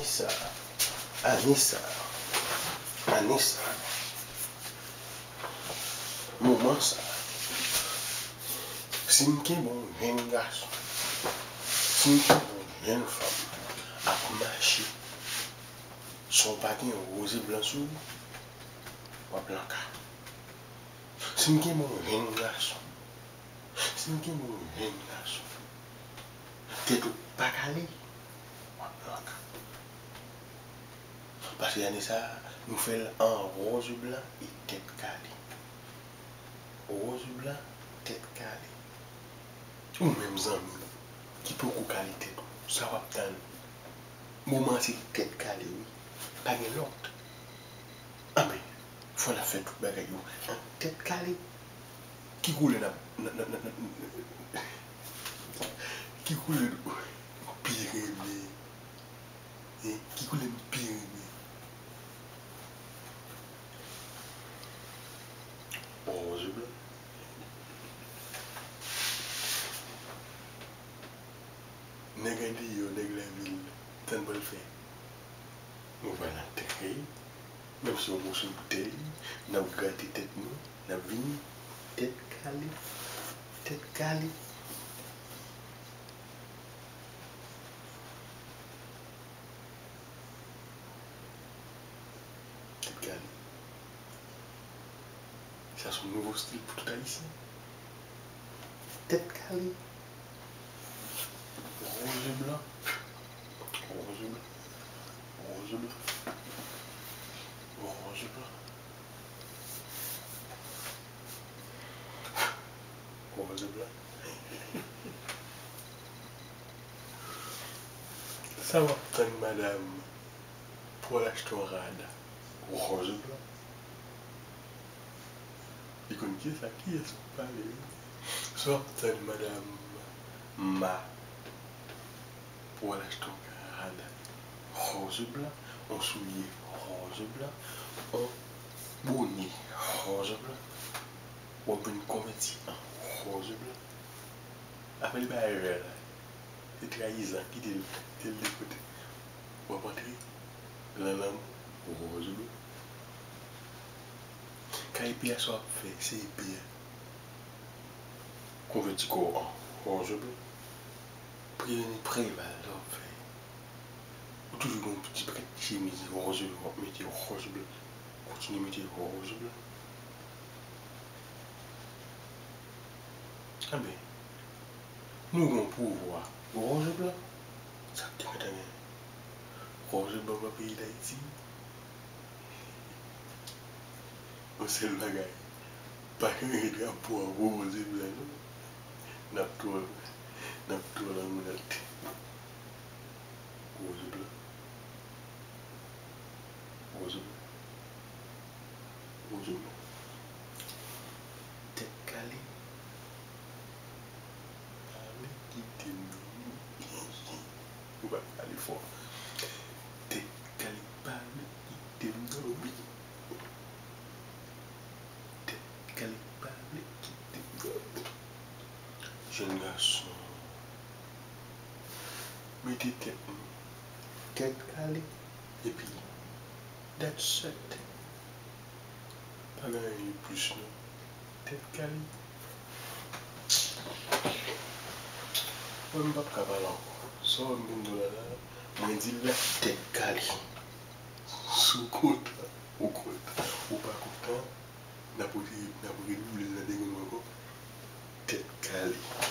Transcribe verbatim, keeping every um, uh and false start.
Sa, ane sa, ane sa, moman sa, si m kenbe yon jèn gason, si m kenbe yon jèn fanm ap mache san w pa gen woz e blan sou ou, w ap lanka. Si m kenbe yon jèn gason, si m kenbe yon jèn gason, tèt ou pa kale, w ap lanka. Paske ane sa a, nou fè l an wòz blan e tèt kale. Wòz blan, tèt kale. Ou menm zanmi ki poko kale tèt ou, sa w ap tann? Moman an se tèt kale wi, pa gen lòt. Anben, fò n ap fè tout bagay yo an tèt kale. Ki koulè n ap, n ap, n ap, n ap, n ap, ki koulè nou pi renmen? Hein? Ki koulè m pi renmen? Wòz blan. Nèg andeyò, nèg lavil, sa n pral fè? Nou pral antre, menm si yon moso boutèy, n ap grate tèt nou, n ap vin tèt kale, tèt kale. Tèt kale. Sa se yon nouvo stil pou tout Ayisyen. Tèt kale. Wòz e blan. Wòz e blan. Wòz e blan. Wòz e blan. Wòz e blan. Sa w ap tann, madanm, pou w al achte yon rad wòz e blan? Li konn kisa, kiyès w ap pale, wi. Sa w ap tann, madanm Ma, pou w al achte yon rad wòz e blan, yon soulye wòz e blan, yon bone wòz e blan, w ap vin konvèti an wòz e blan? Apre li pa wè la, se trayizan, kite l, kite l de kote. W ap antre nan lanmou wòz e blan. Ka epi a sa w ap fè, se epi a. Konvèti kò w an wòz e blan. Priyè ni preval sa w ap fè. Ou toujou gen yon ti pakèt chemiz wòz e blan, w ap mete wòz e blan. Kontinye mete wòz e blan. Anben, nou gen yon pouvwa wòz e blan. Sa k te gentan gen wòz e blan nan peyi Dayiti? Yon sèl bagay, pa chanje drapo a wòz e blan non. N ap twò, n ap twò lanmou nèt. Wòz e blan. Wòz e blan. Wòz e blan. Tèt kale. Pa vle kite m dòmi. Ou pa pale fò. Tèt kale, pa vle kite m dòmi. Tèt kale, pa vle kite m dòmi. Jèn gason, mete tèt nou tèt kale, epi that's it. Pa gen anyen de plis non. Tèt kale. Mwen m p ap ka pale ankò. Sa w wè m vin di w la la, mwen di l la tèt kale. Si w kontan, ou kontan. Ou pa kontan, n ap re-, n ap redouble l nan degrenn ankò. Tèt kale.